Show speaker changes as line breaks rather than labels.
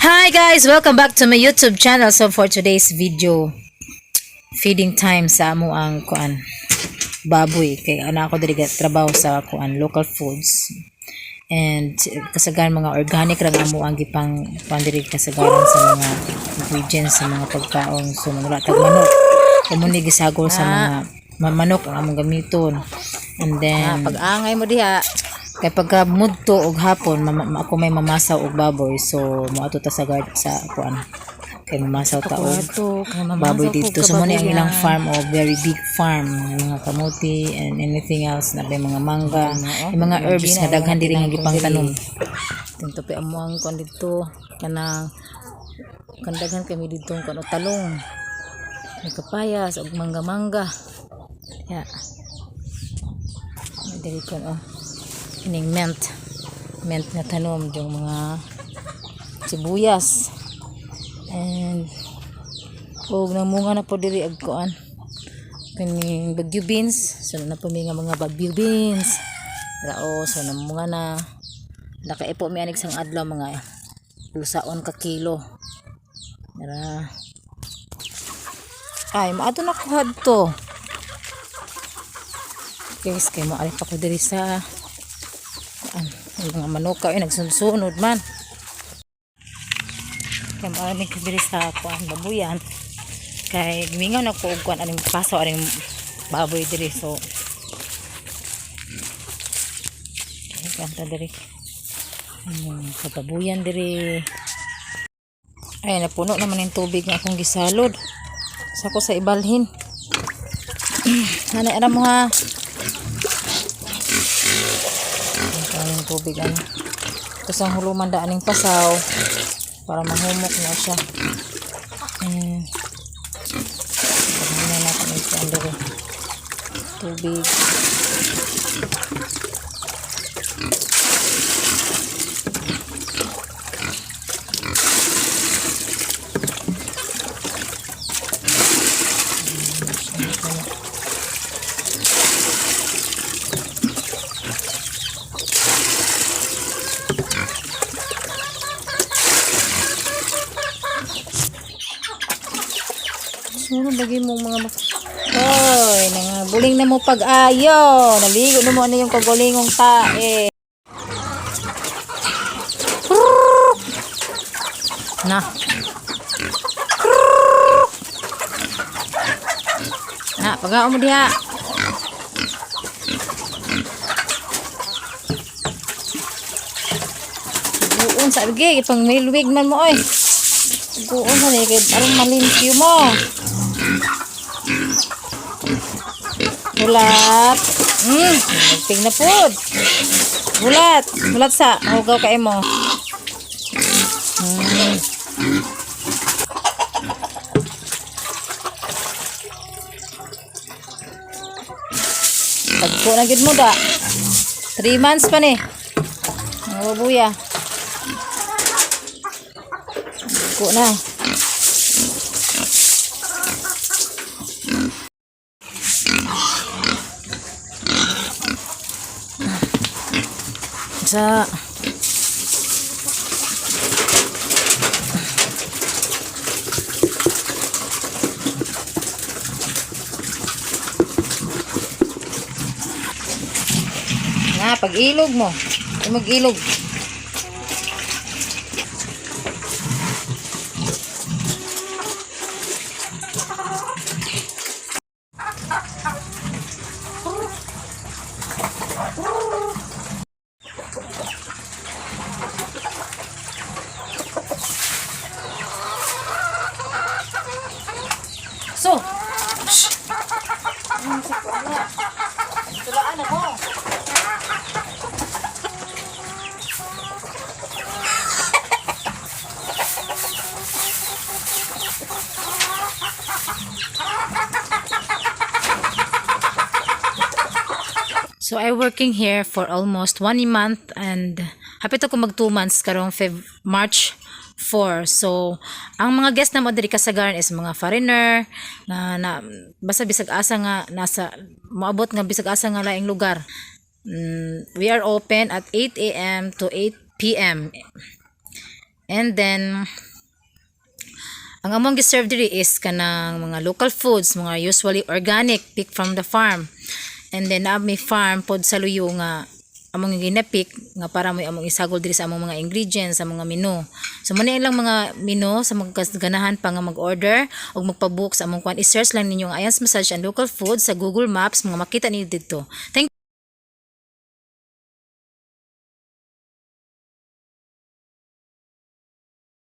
Hi guys! Welcome back to my YouTube channel. So for today's video, feeding time sa amo ang kuan baboy kay ana ako diri trabaho sa kuan local foods. And kasagaran mga organic ra nga amo ang gipang kuan diri kasagaran sa mga ingredients sa mga pagkaon. So wala tag manok. Amo ni gisagol sa mga manok ang among gamiton. And then
Pag-angay mo diha.
Kay pagka mudto og hapon ako may mamasaw og baboy, so moadto ta sa guard sa kuan kay mamasaw ta og
Ato, kay mamasaw
baboy
ko
dito. So mo ni ang ilang
kababoyan.
Farm o very big farm, may mga kamuti and anything else na may mga mangga,
oh.
may mga herbs nga daghan diri nga gipang tanom.
Tintupi amo ang kuan dito kanang kandagan kami dito kuan o talong. May kapayas og mangga-mangga. Ya. May diri kuan oh.
Ining mint mint nga tanom yung mga sibuyas and og namunga na po diri ag kuan kaning bagyo beans. So na po mi nga mga bagyo beans rao. So namunga na, nakaipo mi anig sang adlaw mga lusaon ka kilo. Dara ay maadto na ko hadto guys, kay mo pa ko diri sa kuan, ang mga manuka ay nagsunod man. Kay mo ani ko diri sa kuan babuyan kay gimingaw na ko og kuan aning paso aning baboy diri. So ay kanta diri ang kababuyan diri. Ay, napuno naman yung tubig nga akong gisalod sa ko sa ibalhin. Nanay, aram mo ha. Ito yung tubig ano. Tapos ang huluman daaning pasaw para mahumok na siya. Pagmuna natin ito ang diri. Tubig. Sunod lagi mo mga Hoy, nangabuling na mo pag-ayo. Naligo na mo ano yung kagulingong tae. Na. Na, pag mo diha. Buon sa lagi, pang milwig man mo oy. Buon sa ni kay aron malimpyo mo. Bulat. Nagping na pod. Bulat. Bulat sa. Hugaw kay mo. Tagpo na gid mo da. 3 months pa ni. Ang babuya. Tagpo na. Sa Na, pag-ilog mo. Mag-ilog. So, shh. Tulaan na mo. So I working here for almost one month and hapit ako mag 2 months karong March 4. So ang mga guest na mo diri kasagaran is mga foreigner na basta bisag asa nga nasa moabot nga bisag asa nga laing lugar. We are open at 8 a.m. to 8 p.m. And then ang among gi-serve diri is kanang mga local foods, mga usually organic, pick from the farm. And then naa may farm pod sa Luyo nga among gina-pick nga para mo among isagol diri sa among mga ingredients sa mga menu. So mao na ilang mga menu. Sa mga ganahan pa nga mag-order ug magpa-book sa among kuan, i-search lang ninyo ang Ayan's Massage and Local Food sa Google Maps, mga makita ninyo didto. Thank